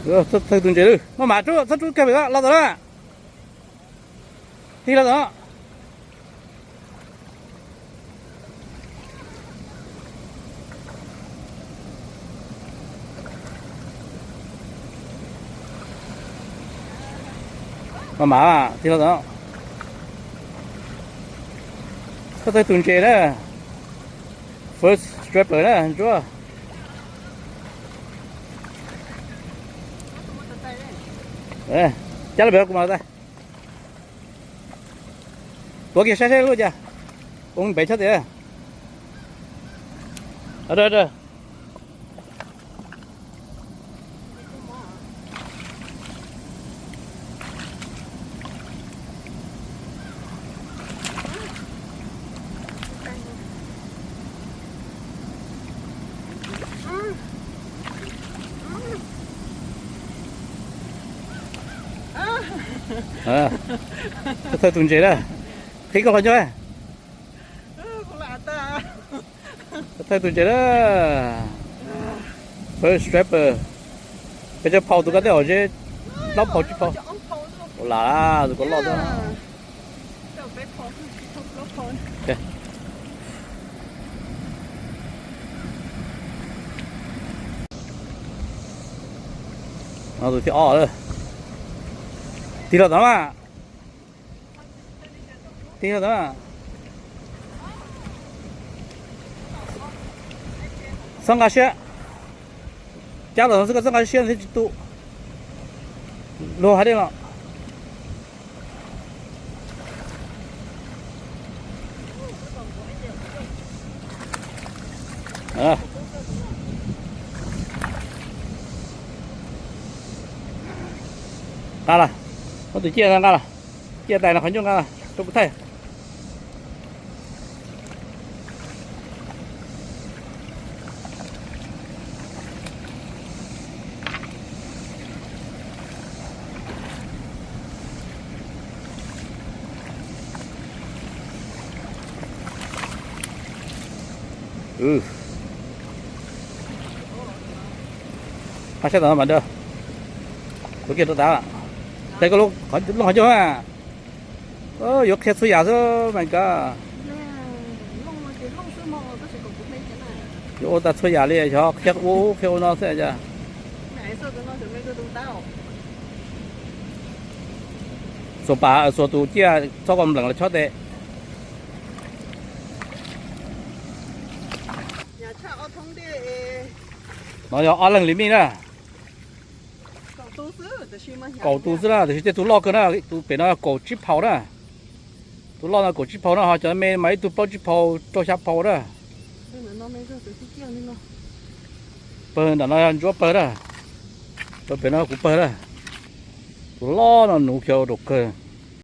Thawj tus ntses lawm, maj mam rub, txhob rub kiag pem ko, los tom no. Tig los tom no. Maj mam, tig los tom no. Thawj tus ntses na. First striper na, ntsuab. Cab los pem kuv mam los tag. Tuav kiag saib saib lub cas. Ua npev chob tias. Thawj tus ntses na. Qhib koj qhov ncauj. Thawj tus ntses na. First striper. Peb cov phau tus koj tej zaum zeb plaub phau tsib phau. Ua lam tus ko loj xwb. Tus thib ob. Tig los tom no mas. Tig los tom no. Txhob nqa siab. Cab los no xwb koj txhob nqa siab thiaj tsis tu. Luag hais dej los. Nqa los, muab tus ciaj nqa los, ciaj tais no qhov ncauj nqa los rau kuv thaij. Qab saib tom no mas dawb, kuv kiag rau tas. Tes koj looj qhov ncauj na. Yuav qhia txhua yam xwb mas koj. Yuav ua tas txhua yam li xyov qhia ub qhia ua no xwb cas. Xuas pas xuas tus ciaj txhob koj npleem los chob tes. No yog ob leeg li mij na. Kaum tus xwb na, tiam sis tej tus loj kawg na, tus pem no kaum tsib phau na. Tus loj no kaum tsib phau na, ho cov me mas ib tug plaub tsib phau rau xya phau na. Pawg nram no ntsuab pawg na. Pawg pem no kuv pawg na. Tus loj no nuv khiav rau kawg.